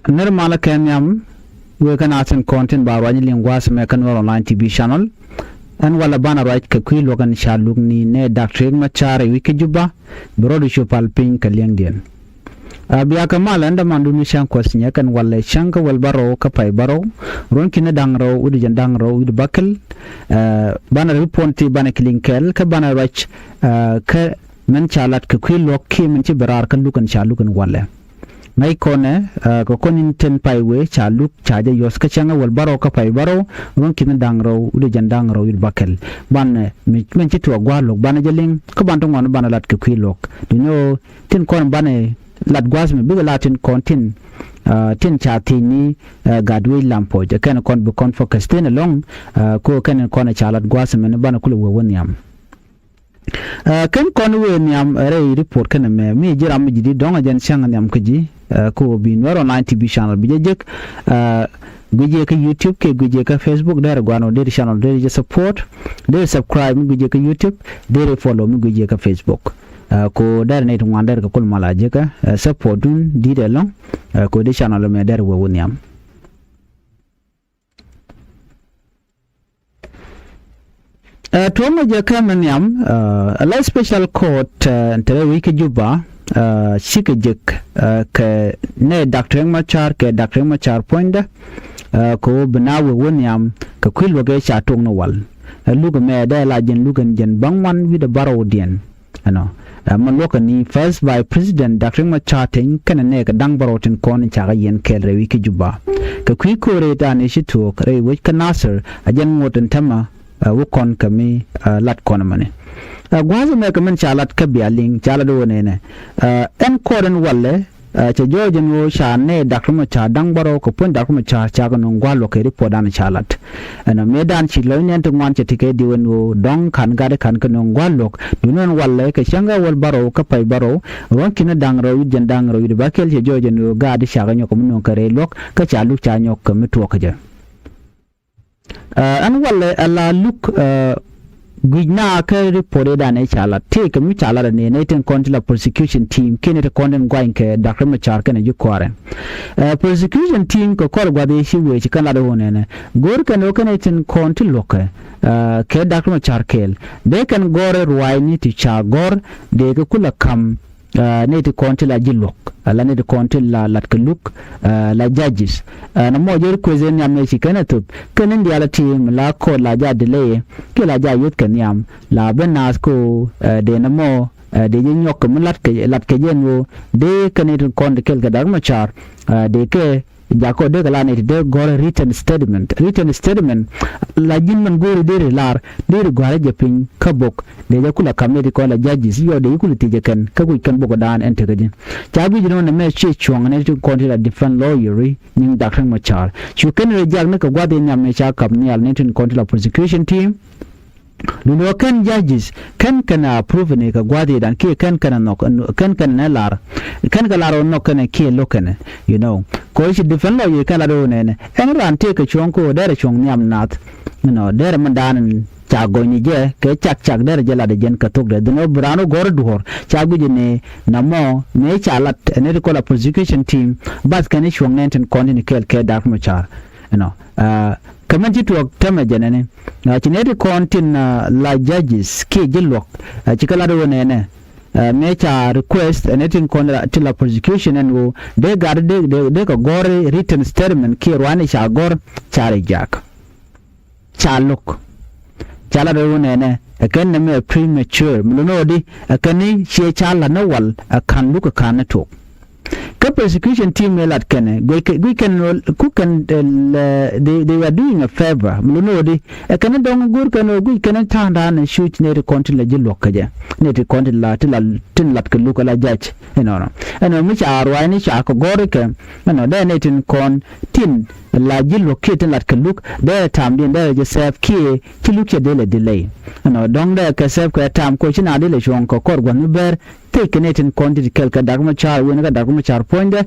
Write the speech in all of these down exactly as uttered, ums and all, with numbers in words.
Nir malä kɛ nhiam wëë kä na tin kɔn tin ba ruac liŋ gua̱a̱th mɛ kä Nuɛr online T V channel. Ɛn walɛ banɛ ruac kɛ kui̱ luɔk ɛn ca luk ni nɛ Dak Riek Machar ɛ wi̱c kä Juba bi rɔɔd cu pal piny kɛ liɛŋdiɛn. A bia kɛ mal ɛn dämandun cäŋ kuɔth nyɛ kɛn walɛ cäŋ kä wäl bärɔw kä pay bärɔw ruɔ̱n ki̱n da̱ŋ rɛw wi̱cdɛ jiɛn da̱ŋ rɛw wi̱cdɛ bäkɛl. Banɛ ripot ti banɛ kiliŋ kɛɛl kä banɛ ruac kä mɛn ca lat kɛ kui̱ luɔk kiɛ mɛn ci bɛ raar kä luk ɛn ca luk ɛn walɛ. Ŋäc kɔnɛ kɛ kɔn in tin pay wee ca luk ca jɛ yɔth kä cäŋ ɛ wäl bärɔw kä pay bärɔw ruɔ̱n ki̱n da̱ŋ rɛw wi̱cdɛ jiɛn da̱ŋ rɛw wi̱cdɛ bäkɛl. Banɛ mɛn ci tuɔɔk gua̱a̱r luɔk banɛ jɛ liŋ kä ban ti ŋuan banɛ lat kɛ kui̱ luɔk. Duŋni ɣöö tin kɔn banɛ lat gua̱a̱th mi bikɛ la tin kɔn tin tin ca thiecni gat wec lam puɔc ɛ kɛn kɔn bi kɔn focus thin ɛlɔ̱ŋ. Ko kɛn kɔn ca lat gua̱a̱th mi ni banɛ kulɛ wee wä nhiam. Kɛn kɔn wëë nhiam rɛy ripot kɛn ɛmɛ mi ji̱ ram mi ji̱ di dɔ̱ŋ a jɛn cäŋ nhiam kä ji̱. Ko bi Nuɛr online T V channel bi jɛ jek. Guic yɛ kä YouTube kɛ guic yɛ kä Facebook derɛ guan wä derɛ channel derɛ jɛ support. Derɛ subscribe mi guic yɛ kä YouTube derɛ follow mi guic yɛ kä Facebook. Ko derɛ nɛy ti ŋuan derɛ kɛ kul mal a jekä support dun di̱t ɛlɔ̱ŋ. Ko di channel mɛ derɛ wä wä nhiam. Tuɔ̱ŋ a jɛ kɛmɛ nhiam. Ala special court te rɛy wi̱c kä Juba cikɛ jek kɛ nɛ Dak Riek Machar kɛ Dak Riek Machar puɔ̱nydä. Kɛ ɣöö bi na wek wä nhiam kɛ kui̱ luɔk ëë ca tok ni wal. Luk ɛmɛ dee la jɛn luk ɛn jɛn bäŋuan wi̱cdɛ bärɔwdiɛn. Ɛnɔ ɛmɛ luɔkä ni First Vice President Dak Riek Machar teny kɛnɛ nɛɛkɛ da̱ŋ bärɔw tin kɔn in cakɛ yɛn kɛɛl rɛy wi̱c kä Juba. Kɛ kui̱ ko̱r rɛy dan i̱ ci tuɔɔk rɛy wec kä Nasir a jɛn ŋot in tämɛ wä kɔn kɛ mi lat kɔn ɛmɛni. Gua̱a̱th ɛmɛ kɛ min ca lat kä bia liŋ ca lat wä nɛnɛ. Ɛn kɔɔr ɛn walɛ cɛ jɔɔc ɛn ɣöö ca nɛy Dak Riek Machar da̱ŋ bärɔw kɛ puɔ̱ny Dak Riek Machar cakɛ nöŋ gua̱a̱r luɔk kɛ ripot dan ca lat. Ɛn ɛ mëë dan ci lɔc nɛn ti ŋuan cɛ ti kɛ diw ɛn ɣöö dɔ̱ŋ ka̱n gat ka̱n kɛ nöŋ gua̱a̱r luɔk duundɛ ɛn walɛ kɛ cäŋ kä wäl bärɔw kä pay bärɔw ruɔ̱n ki̱n da̱ŋ rɛw wi̱cdɛ jiɛn da̱ŋ rɛw wi̱cdɛ bäkɛl cɛ jɔɔc ɛn ɣöö gaat di cakɛ nyɔk kɛ mi nöŋ kɛ rɛy luɔk kä ca luk ca nyɔk kɛ mi tuɔɔk kɛ jɛ. Ɛn walɛ ala luk guic na kä ripot ëë dan ëë ca lat tëëkɛ mi ca lat ɛn ëë nɛy tin kɔn ti la prosecution team kiɛ nɛy ti kɔn tin gua̱ny kɛ Dak Riek Machar kɛnɛ ji̱ kɔaarɛ. Prosecution team kɛ kɔr gua̱th ëë ci wee ci kɛn lat ɣöö nɛnɛ go̱o̱r kɛn ɣöö kɛn nɛy tin kɔn ti luɔ̱kɛ kɛ Dak Riek Machar kɛɛl dee kɛn gɔ̱r ɛ ruaacni ti ca gɔ̱r dee kɛ kulɛ ka̱m. Nɛy ti kɔn ti la ji̱ luɔ̱k ala nɛy ti kɔn ti la lat kɛ luk la judges. Nɔmɔ jɛ request in nhiam nɛy ci kɛn a thop kɛn in diaal a team la court la ja delay kiɛ la ja yuth kɛ nhiam la ben naath ko dee nɔmɔ dee jɛ nyɔk kɛ mi lat kɛ lat kɛ jɛ ɛn ɣöö dee kɛn nɛy ti kɔn ti kɛl kɛ Dak Machar dee kɛ jakɔ dee kɛ la nɛy ti dee gɔ̱r written statement. Written statement la ji̱n min go̱o̱ri deri lar deri gɔ̱a̱rä jɛ piny kä bok dee jɛ kulɛ ka̱m nɛy ti kɔn la judges yɔ dee ji̱ kulɛ thiec ɛ kɛn kä kuc kɛn bok ɛ daan ɛn tekä ji̱. Ca guic ɛn ɣöö nɛmɛ ciɛ cuɔ̱ŋ nɛy ti kɔn ti la defense lawyer nyin Dak Riek Machar cu kɛn rɛ jak ni kɛ gua̱th in nhiam ni ca ka̱m nhial nɛy ti kɔn ti la prosecution team. Lul wä kɛn judges kɛn kɛn a approve ni kɛ gua̱th idan kiɛ kɛn kɛn a nhɔk kɛn kɛn a lar kɛn kɛ lar wä nhɔk kɛn kiɛ lo̱k kɛn. You know kɛ wä ci defense lawyer kɛn lat wä nɛnɛ ɛn raan tëë kɛ cuɔ̱ŋ kɛ wä derɛ cuɔ̱ŋ nhiam nath. You know derɛ mi daan ca gɔny ni jɛ kɛ cak cak derɛ jɛ lat jɛn kɛ thok dɛ dhin wä bi raan wä gɔr duɔ̱ɔ̱r ca guic ni namɔ mëë ca lat ɛn ri kɔl a prosecution team bath kɛn i̱ cuɔ̱ŋ nɛn tin kɔn tin kɛɛl kɛ Dak Machar. You know kɛ mɛn ci tuɔɔk tämɛ jɛnɛni ci nɛy ti kɔn tin la judges kiɛ ji̱ luɔ̱k. Ci kɛ lat ɣöö nɛnɛ mëë ca request ɛn tin kɔn ti la prosecution ɛn ɣöö dee gat dee kɛ gɔ̱r written statement kiɛ rua̱ni ca gɔ̱r ca reject. Ca lo̱k ca lat ɣöö nɛnɛ ɛ kɛn nɛmɛ premature mi lo̱n ɣöö di ɛ kɛn ni ciɛ ca lat ni wal ɛ ka̱n luk ɛ ka̱n ni tuɔɔk. Kä prosecution team ëë lat kɛnɛ guic kɛn ku kɛn they were doing a favor mi luni ɣöö di ɛ kɛn dɔ̱ŋ go̱o̱r kɛn ɣöö guic kɛn ta̱a̱ŋdan ɛ cuc nɛy ti kɔn tin la ji̱ luɔ̱k kɛ jɛ nɛy ti kɔn tin la tin la tin lat kɛ luk ala judge. Ɛnɔnɔ ɛnɔ mi ca ruaacni ca kɛ gɔ̱r kɛ ɛnɔ dee nɛy tin kɔn tin la ji̱ luɔ̱k kiɛ tin lat kɛ luk dee tamdiɛn dee jɛ serve kiɛ ci luk cɛ dee lɛ delay. Ɛnɔ dɔ̱ŋ dee kɛ serve kɛ tam kɔ ci na dee lɛ cuɔ̱ŋ kɛ kɔr gua̱n mi bɛr. Thiec kɛ nɛy tin kɔn ti ti kɛl kɛ Dak Machar wen kɛ Dak Machar puɔ̱nydɛ.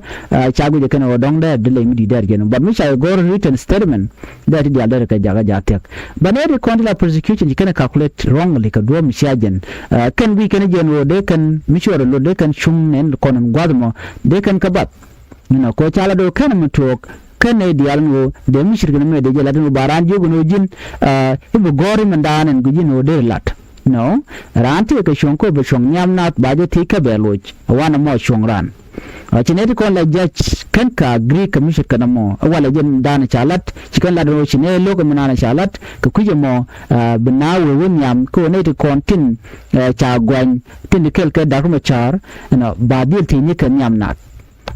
Ca guic ɛ kɛn ɣöö dɔ̱ŋ dɛr di lɛy mi di̱t dɛr jɛn but mi ca gɔ̱r written statement dɛr ti diaal dɛr kɛ jakä ja thia̱k. But nɛy ti kɔn ti la prosecution ci kɛn ɛ calculate wrongly kɛ duɔ̱ɔ̱p mi cia jɛn. Kɛn guic kɛn jɛn ɣöö dee kɛn mi ci ɣɔr ɛ lot dee kɛn cuŋ nɛn kɔn in gua̱th mɔ dee kɛn kä bath. Inɔ kɛ ɣöö ca lat ɣöö /kenɛ mi tuɔɔk kä nɛy diaal ɛn ɣöö dee mi ce̱tkɛ ni mëë dee jɛ lat ɛn ɣöö ba raan jiök ɛn ɣöö ji̱n, ah, i̱ bi gɔ̱r i̱ mindan ɛn kɛ ji̱n ɣöö deri lat. Nɔ, raan tëëkɛ cuɔ̱ŋ kä bɛ cuɔ̱ŋ nhiam naath ba jɛ thiec kä bɛ loc ɛ wanɛ mɔ cuɔ̱ŋ raan. Ɔ, ci nɛy ti kɔn la judge /ken kɛ agree kɛ mi ce̱tkɛ nɔmɔ ɛ walɛ jɛn dan ca lat, ci kɛn lat ɛn ɣöö ci nɛy lo̱k ɛ mindan ca lat kɛ kui̱c ɛmɔ, ah, bi naath wee wä nhiam kɛ ɣöö nɛy ti kɔn tin, eh, ca gɔany tin ti kɛl kɛ Dak Macar, inɔ, ba dhil thiec ni kɛ nhiam naath.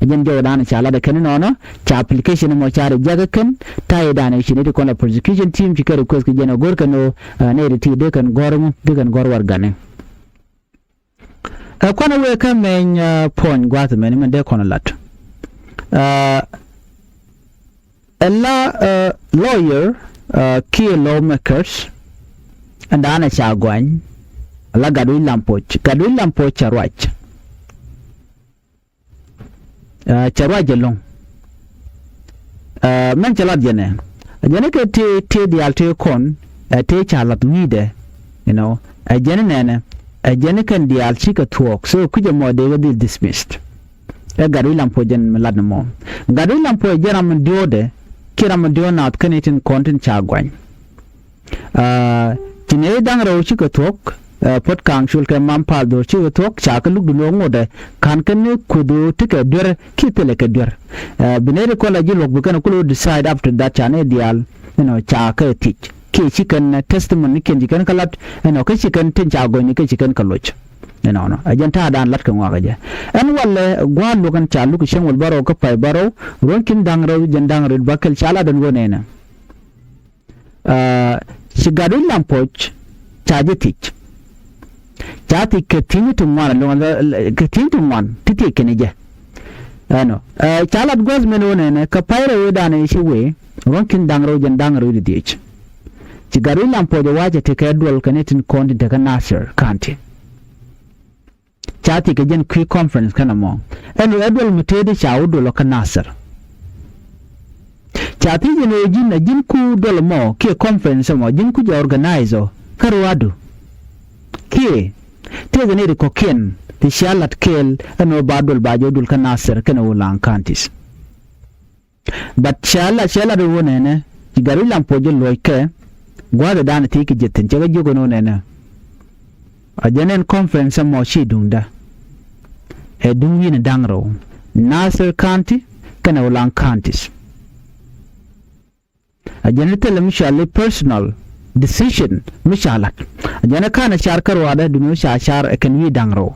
Ɛ jɛn jɔwdan ca lat ɛ kɛn inɔnɔ, ca application ɛmɔ ca reject ɛ kɛn, ta̱yɛ dan ɛ ci nɛy ti kɔn la prosecution team ci kɛ request kɛ jɛn ɛ go̱r kɛn ɣöö, eh, nɛy ti ti dee kɛn gɔ̱r ɛŋu, dee kɛn gɔ̱r warɛgani. Ɛ kuanɛ wëë kä mɛny, eh, puɔ̱ny gua̱a̱th mɛn mɛn dee kɔn lat. Eh, ɛ la, eh, lawyer, eh, kiɛ lawmakers, ɛn dan ɛ ca gɔany, ɛ la Gatwec Lampuɔc. Gatwec Lampuɔc cɛ ruac. Eh, cɛ ruac ɛlɔ̱ŋ. Eh, mɛn cɛ lat jɛnɛ. Ɛ jɛn kɛ tëë, tëë diaal tëë kɔn, eh, tëë ca lath wi̱i̱dɛ, you know, ɛ jɛn nɛnɛ, ɛ jɛn kɛn diaal cikɛ thuɔ̱k. So kui̱c ɛmɔ dee kɛ dhil dismissed. Ɛ Gatwec Lampuɔc jɛn mi lat ni mɔ. Gatwec Lampuɔc jɛn ram mi diɔ̱ɔ̱dɛ, kiɛ ram mi diɔ̱ɔ̱k naath kä nɛy tin kɔn tin ca gɔany. Ah, ci nɛy da̱ŋ rɛw cikɛ thuɔ̱k, eh, Puɔt Kaŋ Col kɛ Mampal Dhɔr cikɛ thuɔ̱k, ca kɛ luk duŋdɛ ŋotdɛ, /ka̱n kɛn ni kueth ɣöö tekɛ duer kiɛ thilɛ kɛ duer. Eh, bi nɛy ti kɔn la ji̱ luɔ̱k bi kɛn ku lo̱ decide after that, ca nɛy diaal, you know, ca kɛ thiec. Kiɛ ci kɛn, eh, testimony kiɛn ci kɛn kɛ lat, you know, kä ci kɛn tin ca gɔ̱nyni kä ci kɛn kɛ loc. You know, nɔ. Ɛ jɛn ta̱a̱dan lat kɛ ŋɔak ɛ jɛ. Ɛn walɛ gua̱a̱th luɔ̱k ɛn ca luk cäŋ wäl bärɔw kä pay bärɔw, ruɔ̱n ki̱n da̱ŋ rɛw jiɛn da̱ŋ rɛw ba kɛl, ca lat ɛn ɣöö nɛnɛ. Ah, ci Gatwec Lampuɔc ca jɛ thiec. Ca thiec kɛ thiec ti ŋuan ɛlɔ̱ŋ, kɛ thiec ti ŋuan ti thiec kɛn jɛ. Ɛnɔ, eh, ca lat gua̱a̱th mɛn ɣöö nɛnɛ kɛ pay rɛw ëëdan ëë ci wee, ruɔ̱n ki̱n da̱ŋ rɛw jiɛn da̱ŋ rɛw wi̱cdɛ dhieec. Ci Gatwec Lampuɔc ɛ wa̱a̱ cɛ tekɛ duɔl kɛ nɛy tin kɔn tin te kä Nasir County. Ca thiec kɛ jɛn kui̱ conference kɛnɛ mɔ. Ɛn ɛ duɔl mi tëëdi ca wä duɔl ɔ kä Nasir. Ca thiec ɛn ɣöö ji̱n, ɛ ji̱n ku duɔl ɛmɔ kiɛ conference ɛmɔ, ji̱n ku jɛ organize ɔ kä ruaadu. Kiɛ tëëkɛ nɛy ti kɔ̱kiɛn ti cia lat kɛɛl ɛn ɣöö ba duɔl, ba jɛ wä duɔl kä Nasir kɛnɛ Ulaŋ counties. But cɛ la, cɛ la di wä nɛnɛ, ci Gatwec Lampuɔc jɛ luɔc kɛ gua̱a̱th ëëdan thiec kɛ jɛ thi̱n, cɛ kɛ jiök ɛn wä nɛnɛ. A jɛn ɛn conference ɛmɔ ci duŋdä. Ɛ duŋ wi̱i̱ni da̱ŋ rɛw, Nasir County kɛnɛ Ulaŋ counties. A jɛn thilɛ mi cɔal i̱ personal decision mi ca lat. A jɛn ɛ ka̱n ɛ car kä ruaadɛ, duŋni mi ca car ɛ kɛn wi̱i̱ da̱ŋ rɛw.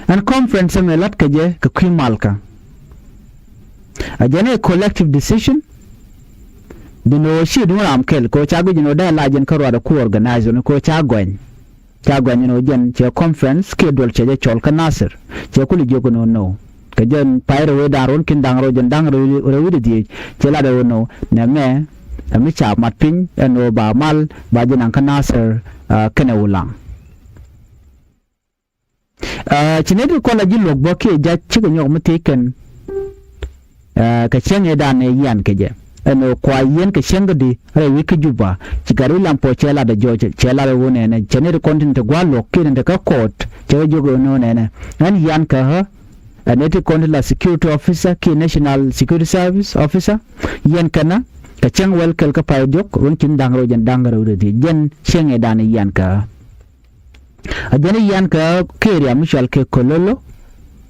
Ɛn conference ɛmɛ la̱t kɛ jɛ kɛ kui̱ malkä. A jɛn ɛ collective decision. Duŋni ɣöö ci duŋ ram kɛl kɛ ɣöö ca guic ɛn ɣöö dee la jɛn kä ruaadɛ ku organize ni kɛ ɣöö ca gɔny. Ca gɔny ɛn ɣöö jɛn cɛ conference kiɛ duɔl cɛ jɛ cɔl kä Nasir. Cɛ kul jiök ɛn ɣöö nɔ. Kɛ jɛn pay rɛw ëëdan ruɔ̱n ki̱n da̱ŋ rɛw jiɛn da̱ŋ rɛw, rɛw wi̱cdɛ dhieec, cɛ lat ɛ ɣöö nɔ. Nɛmɛ ɛ mi ca mat piny ɛn ɣöö ba mal ba jɛ naŋ kä Nasir, ah, kɛnɛ Ulaŋ. Ah, ci nɛy ti kɔn la ji̱ luɔ̱k bä kiɛ judge cikɛ nyɔk mi thiec kɛn. Ah, kɛ cäŋ ëëdan ëë yian kɛ jɛ. Ɛn ɣöö kua yiɛn kɛ cäŋ kädi rɛy wec kä Juba. Ci Gatwec Lampuɔc cɛ lat ɛ jɔɔc, cɛ lat ɛ wä nɛnɛ. Cɛ nɛy ti kɔn tin te gua̱a̱th luɔ̱k kiɛ tin te kä court, cɛ kɛ jiök ɛ wä nɛnɛ. Ɛn yian kɛ ɣä, ɛ nɛy ti kɔn tin la security officer kiɛ National Security Service officer. Yian kɛn ɣä kɛ cäŋ wäl kɛl kä pay diɔ̱k, ruɔ̱n ki̱n da̱ŋ rɛw jiɛn da̱ŋ rɛw wi̱cdɛ dhieec. Jɛn cäŋ ëëdan ɛ yian kɛ ɣä. A jɛn ɛ yian kɛ area mi cɔal kɛ Kololo,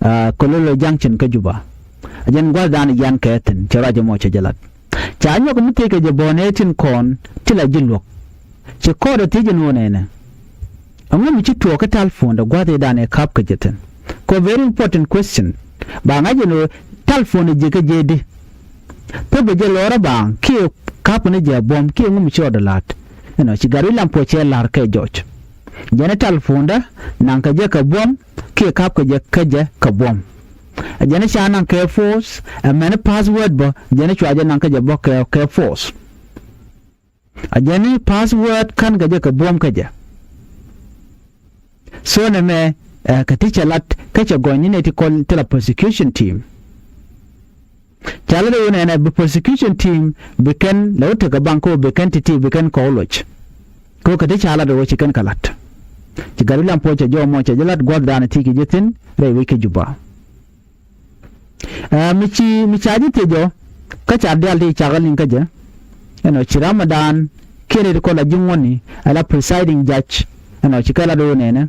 ah, Kololo Junction kä Juba. A jɛn gua̱thdan ɛ yian kɛ thi̱n, cɛ ruac ɛmɔ cɛ jɛ lat. Ca nyɔk mi thiec kɛ jɛ bä nɛy tin kɔn ti la ji̱ luɔ̱k. Ci kɔɔt ɛ thiec ɛn wä nɛnɛ. Ɛŋu mi ci tuɔɔk kä telephone dɛ gua̱th ëëdan ɛ ka̱p kɛ jɛ thi̱n? Kɛ very important question. Ba ŋa̱c ɛn wä telephone ɛ ji̱ kä jɛ di. Thop bɛ jɛ lɔɔrä baaŋ kiɛ ka̱p ni jɛ buɔ̱m kiɛ ŋu mi ci rɔɔdɛ la̱t. Ɛnɔ ci Gatwec Lampuɔc cɛ la̱r kɛ jɔc. Jɛn ɛ telephone dä naŋ kɛ jɛ kɛ buɔ̱m kiɛ ka̱p kɛ jɛ kä jɛ kɛ buɔ̱m. Ɛ jɛn ɛ ca naŋ kɛ force, ɛ mɛn ɛ password bä, jɛn ɛ cua jɛ naŋ kä jɛ bä kɛ, kɛ force. A jɛn i̱ password ka̱n kɛ jɛ kɛ buɔ̱m kä jɛ. So nɛmɛ, eh, kɛ ti cɛ lat kä cɛ gɔny ni nɛy ti kɔn ti la prosecution team. Ca lat ɛ ɣöö nɛnɛ bi prosecution team bi kɛn lɛ wä tekɛ baŋ kä ɣöö bi kɛn ti̱ti̱ bi kɛn kɔw loc. Kä ɣöö kɛ ti ca lat ɛ ɣöö ci kɛn kɛ lat. Ci Gatwec Lampuɔc cɛ jɔw ɛmɔ cɛ jɛ lat gua̱thdan ɛ thiec kɛ jɛ thi̱n rɛy wec kä Juba. Ɛ, mi ci, mi ca ji̱ thiec ɔ, kä ca diaal ti cak a liŋ kä jɛ. Ɛnɔ ci Ramadan kiɛ ri ti kɔn la ji̱ ŋuɔ̱tni, ɛ la presiding judge. Ɛnɔ ci kɛ la do̱ nɛnɛ,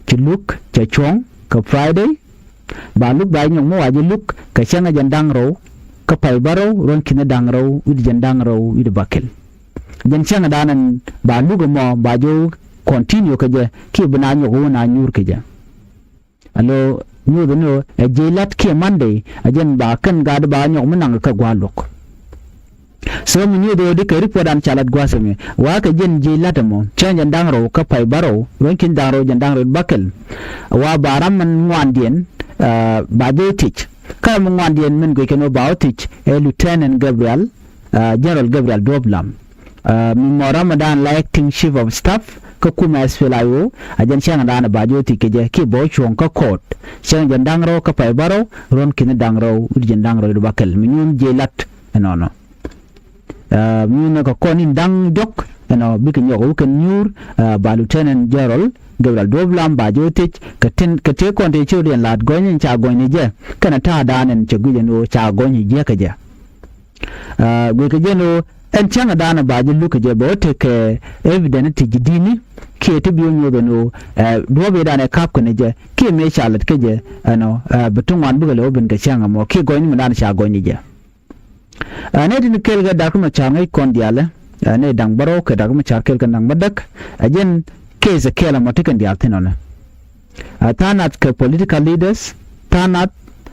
ci luk cɛ cuɔ̱ŋ kɛ Friday. Ba luk ba nyɔk mi wa ji̱ luk kɛ cäŋ ɛ jɛn da̱ŋ rɛw kä pay bärɔw ruɔ̱n ki̱ni da̱ŋ rɛw wi̱cdɛ jɛn da̱ŋ rɛw wi̱cdɛ bäkɛl. Jɛn cäŋ ɛ da̱a̱n ɛn ba luk ɛmɔ ba ji̱ continue kɛ jɛ kiɛ bi na nyɔk wun a nyuur kɛ jɛ. Alo nyuuth ni ɛ ji̱ lat kiɛ Monday ɛ jɛn ba kɛn gaat ba nyɔk mi naŋ kɛ gua̱a̱ luɔk. So mi nyuuth ɣöö di kɛ report an ca lat gua̱a̱th ɛmɛ wa kɛ jɛn ji̱ lat ɛmɔ cäŋ jɛn da̱ŋ rɛw kä pay bärɔw ruɔ̱n ki̱n da̱ŋ rɛw jɛn da̱ŋ rɛw bäkɛl. Wa ba ram min ŋuandiɛn, ah, ba jɛ wä thiec. Kä ram min ŋuandiɛn min guic kɛn ɣöö ba wä thiec ɛ Lieutenant Gabriel, ah, General Gabriel Duɔp Lam. Ah, mi mɔ Ramadan la acting chief of staff kä kumɛ S P L A I O, a jɛn cäŋ dan ba jɛ wä thiec kɛ jɛ kiɛ bɛ wä cuɔ̱ŋ kä court. Cäŋ jɛn da̱ŋ rɛw kä pay bärɔw ruɔ̱n ki̱n da̱ŋ rɛw wi̱cdɛ jɛn da̱ŋ rɛw wi̱cdɛ bäkɛl mi nyuun ji̱ lat ɛnɔnɔ. Ah, mi nyuun kɛ kɔn in da̱ŋ diɔ̱k ɛnɔ bikɛ nyɔk wä kɛn nyuur, ah, ba Lieutenant General Gabriel Duɔp Lam ba jɛ wä thiec kɛ tin kɛ tëë kɔn tëë ci rɔ diɛn la̱t gɔ̱ny in ca gɔ̱ny ni jɛ kɛnɛ ta̱a̱ dan in cɛ guic ɛn ɣöö ca gɔ̱ny ni jɛ kɛ jɛ. Ah, guic kɛ jɛ ɛn ɣöö ɛn cäŋ dan ba jɛ luk kɛ jɛ bɛ wä tekɛ evidence ti ji̱ di̱ni kiɛ ti bi wä nyuɔth ɛn ɣöö, eh, duɔ̱ɔ̱p i̱ dan ɛ ka̱p kɛn jɛ kiɛ mëë ca lät kɛ jɛ ɛnɔ, eh, bi ti ŋuan bikɛ lɛ wä ben kɛ cäŋ ɛmɔ kiɛ gɔ̱ny mi dan ca gɔ̱ny ni jɛ. Ah, nɛ tin kɛl kɛ Dak Macar ŋäc kɔn diaalɛ, ah, nɛ da̱ŋ bärɔw kɛ Dak Macar kɛl kɛ da̱ŋ bädäk, ah, jɛn case kɛl ɛmɔ ti kɛn diaal thin ɔnɛ. Ah, tha̱a̱ŋ nath kɛ political leaders, tha̱a̱ŋ nath,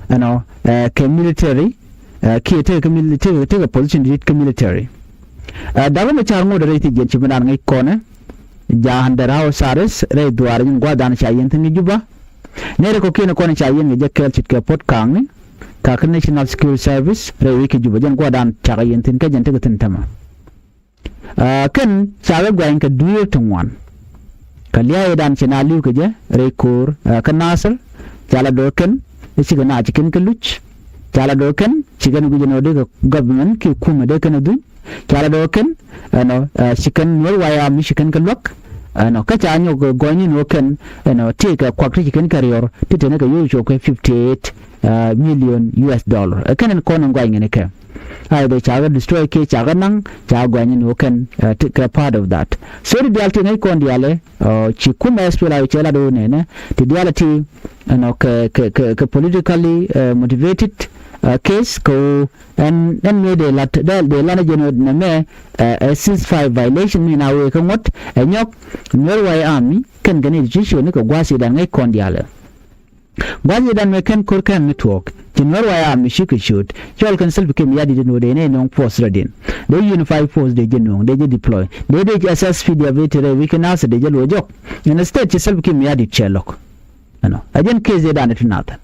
you know, eh, kɛ military, eh, kiɛ tekɛ kɛ mili-, tekɛ, tekɛ position dit kɛ military. Ah, Dak Macar ŋot rɛy thi jiɛn ci bi naan ŋäc kɔnɛ, ja under house arrest rɛy dhuaar ji̱n gua̱a̱th dan ca yɛn thi̱n kɛ Juba. Nɛy rɛ kɔ̱kiɛn kɔn ca yɛn kɛ jɛ kɛɛl ce̱tkɛ puɔ̱t ka̱a̱ŋni, ka̱ kä National Security Service rɛy wec kɛ Juba jɛn gua̱a̱th dan cakɛ yɛn thi̱n kä jɛn tekɛ thi̱n tämɛ. Ah, kɛn ca kɛ gua̱ny kɛ dui̱r ti ŋuan. Kɛ lia̱a̱ dan ci na li̱w kɛ jɛ rɛy ko̱o̱r, ah, kä Nasir, ca la do̱r kɛn, i̱ cikɛ na ci kɛn kɛ luc. Ca la do̱r kɛn, ci kɛn guic ɛn ɣöö dee kɛ government kiɛ kumɛ dee kɛn ɛ dhuny. Ca la do̱r kɛn, ɛnɔ, ah, ci kɛn Nuɛr White Army ci kɛn kɛ luäk. Ɛnɔ, kä ca nyɔk gɔ̱ny ni ɣöö kɛn, ɛnɔ, tëëkɛ kuak ti ci kɛn kɛ riɔr, ti teni kɛ yo̱o̱ cop kɛ fifty eight, ah, million U S dollar. Ɛ kɛn ɛn kɔn ɛn gua̱ny ŋɛn kɛ. Ai, bɛ ca kɛ destroy kiɛ ca kɛ naŋ, ca kɛ gua̱ny ni ɣöö kɛn, ah, ti kɛ part of that. So ti diaal ti ŋäc kɔn diaalɛ, ah, ci kumɛ S P L A I O cɛ lat ɣöö nɛnɛ, ti diaal ti, ɛnɔ, kɛ, kɛ, kɛ, kɛ politically, eh, motivated, ah, case kɛ ɣöö ɛn, ɛn mëë dee lat, dee, dee lat ni jɛn ɣöö nɛmɛ, eh, ɛ ceasefire violation mi na wee kä ŋuɔ̱t, ɛ nyɔk, Nuɛr White Army, kɛn kɛn institution ni kɛ gua̱a̱th i̱ dan ŋäc kɔn diaalɛ. Gua̱a̱th i̱ dan mëë kɛn ko̱r kɛn ni tuɔɔk, ci Nuɛr White Army ci kɛ ciöt, cɔl kɛn Salva Kiir Mayardit in wä dee nɛ nööŋ force rɔ din. Dee unified force dee jɛ nööŋ, dee jɛ deploy. Dee dee S S P D F iti rɛy wec kä Nasir dee jɛ luɔ jɔk. Instead ci Salva Kiir Mayardit cɛ lo̱k. Ɛnɔ, ɛ jɛn case ëëdan ɛ ti nath.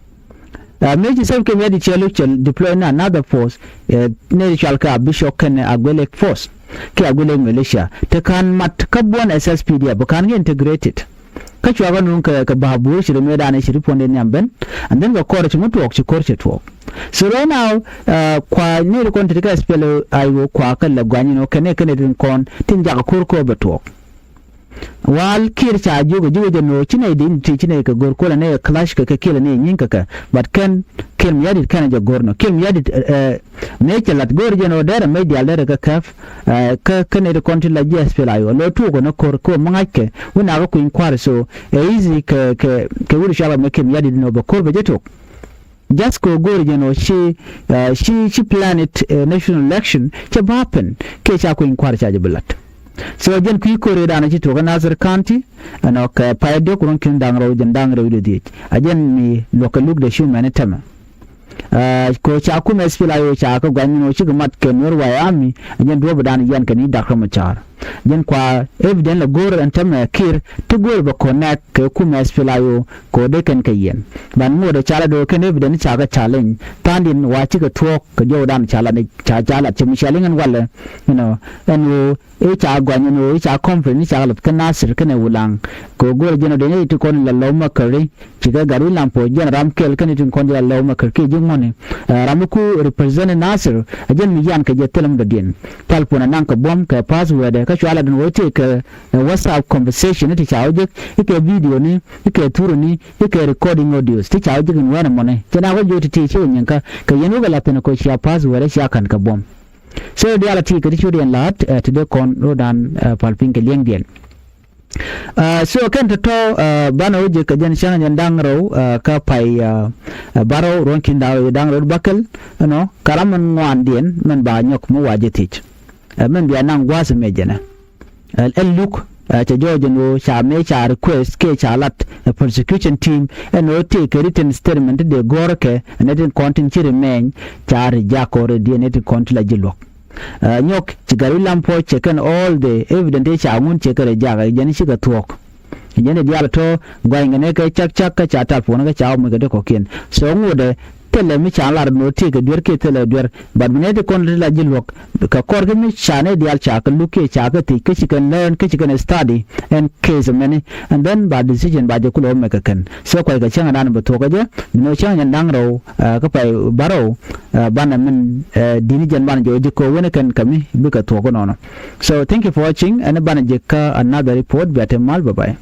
Ɛ, mëë ci Salva Kiir Mayardit cɛ lo̱k cɛ deploy na another force, ɛ, nɛy ti cɔal kɛ Abishok kɛnɛ Agwelek force. Kiɛ Agwelek militia. Te ka̱n mat kä buɔ̱n S S P D F, bi ka̱n kɛ integrated. Kä cua kɛ nuŋ kɛ, kɛ ba̱a̱ buur ci ri mëëdan ɛ ci ri puɔ̱nden nhiam ben. And then kɛ kɔr ci ŋut tuɔɔk ci ko̱r cɛ tuɔɔk. So right now, ɛ, kua nɛy ti kɔn ti ti kä S P L A I O kua kɛ lɛ guany inɔ kɛnɛ kɛnɛ tin kɔn tin jakä ko̱r ko̱r bɛ tuɔɔk. Wal Kiir ca jiök ɛ ji̱ wec ɛn ɣöö ci nɛy di̱n ti ci nɛy kɛ go̱r kuɔlɛ nɛy kɛ clash kɛ kɛ kiɛlɛ nɛy nyi̱ŋ kɛ kɛ. But kɛn Kiir Mayardit kɛn ɛ jɛ go̱r nɔ. Kiir Mayardit, eh, eh, mëë cɛ la̱t go̱r jɛn ɣöö derɛ mec diaal derɛ kɛ kɛp, eh, kä, kä nɛy ti kɔn ti la ji̱ S P L A I O. Lɔ tuɔɔk ɣän ɛ ko̱r kɛ ɣöö mi ŋa̱ckɛ wä nakä kui̱ny kua̱r so ɛ easy kɛ, kɛ, kɛ wut cɔal kɛ mɛ Kiir Mayardit ɛn ɣöö bɛ ko̱r bɛ jɛ tok. Just kɛ ɣöö go̱o̱r jɛn ɣöö ci, eh, ci, ci planned, eh, national election cɛ bä happen kiɛ ca kui̱ny kua̱r ca jɛ bi la̱t. So jɛn kui̱ ko̱r ëëdan ci tuɔɔk kä Nasir County, ɛnɔ kɛ pay diɔ̱k ruɔ̱n ki̱n da̱ŋ rɛw jɛn da̱ŋ rɛw wi̱cdɛ dhiec. A jɛn mi luɔ̱k kɛ luk dee cu mɛni tɛmɛ. Eh, kɛ ɣöö ca kumɛ S P L A I O ca kɛ gua̱ny ni ɣöö cikɛ mat kɛ Nuɛr White Army, a jɛn duɔ̱ɔ̱p ëëdan yɛn kɛ ni Dak Riɛk Macar. Jɛn kua evidence la go̱o̱r ɛn täämɛ Kiir ti go̱o̱r bɛ connect kɛ kumɛ S P L A I O kɛ ɣöö dee kɛn kɛ yɛn. Ban ŋot ɛ ca la do̱r kɛn evidence ca kɛ challenge. Tha̱a̱ŋdiɛn wa cikɛ tuɔɔk kɛ jɔwdan ca la ni ca ca la cɛ mi cɛ liŋ ɛn walɛ, you know, ɛn ɣöö i̱ ca gɔany ɛn ɣöö i̱ ca conference i̱ ca kɛ lath kä Nasir kɛnɛ Wulaŋ. Kɛ ɣöö go̱o̱r jɛn ɣöö dee nɛy ti kɔn la Lɔw Makari. Cikɛ gat wi̱i̱ lam puɔ̱c jɛn ram kɛl kɛn i̱ tin kɔn jɛ la Lɔw Makari kiɛ ji̱ ŋuɔ̱ni. Eh, ram mi ku represent Nasir, ɛ jɛn mi yan kɛ jɛ thilɛ mi dɔ̱diɛn. Telephone anaŋ kɛ buɔ̱m kɛ password ɛ Kä cua lat ɛn ɣöö tëëkɛ ɛ WhatsApp conversation ti ca wä jek, ikɛ video ni, ikɛ thurä ni, ikɛ recording audios ti ca wä jek in wɛn ɛmɔni. Cɛ na wä jiö ti ti ci wä nyiŋkä kɛ yɛn wä kɛ la thin kɔ cia password cia ka̱n kɛ buɔ̱m. So diaal a ti kɛ ti ciöt yɛn la̱a̱t ɛ ti dee kɔn ro̱dan ɛ pal piny kɛ liɛŋdiɛn. So kɛn tɔ̱tɔ̱ banɛ wä jek kɛ jɛn cäŋ jɛn da̱ŋ rɛw kä pay barɔw ruɔ̱n ki̱n da̱ŋ rɛw da̱ŋ rɛw bäkɛl. Ɛnɔ ka ram min ŋuandiɛn min ba nyɔk mi wa jɛ thiec. Min bia naŋ gua̱a̱th mɛ jɛnɛ. Ɛn luk cɛ jɔɔc ɛn ɣöö ca mëë ca request kɛ ca lat ɛ prosecution team ɛn ɣöö tëëkɛ written statement ti dee gɔ̱rkɛ ɛn ɛ tin kɔn tin ci remain ca reject already ɛn ɛ tin kɔn ti la ji̱ luɔ̱k. Nyɔk ci gari lam puɔ̱c cɛ kɛn all the evidence ti ca ŋun cɛ kɛ rɛ jak jɛn cikɛ thuɔ̱k. Jɛn diaal tɔ gua̱ny kɛn kɛ cak cak kä ca tal puɔ̱n kä ca wä muc kɛ ti kɔ̱kiɛn. So ŋuɔdɛ thilɛ mi ca lar nɔ tëëkɛ duer kiɛ thilɛ duer, but mi nɛ ti kɔn ti la ji̱ luɔ̱k kɛ kɔr kä mi ca nɛ diaal ca kɛ luk kiɛ ca kɛ thiec kä ci kɛn learn kä ci kɛn study ɛn case mɛni, and then ba decision ba jɛ kulɛ wä mɛ kɛ kɛn. So kuay kɛ cäŋ dan bɛ thuɔ̱k kä jɛ mi nɔ cäŋ jɛn da̱ŋ rɛw kä pay barɔw. Banɛ min dini jɛn banɛ jɛ wä ji̱ ko̱ wen kɛn kɛ mi bikɛ thuɔ̱k nɔnɔ. So thank you for watching ɛn banɛ ji̱ kä another report bia te mal, bye bye.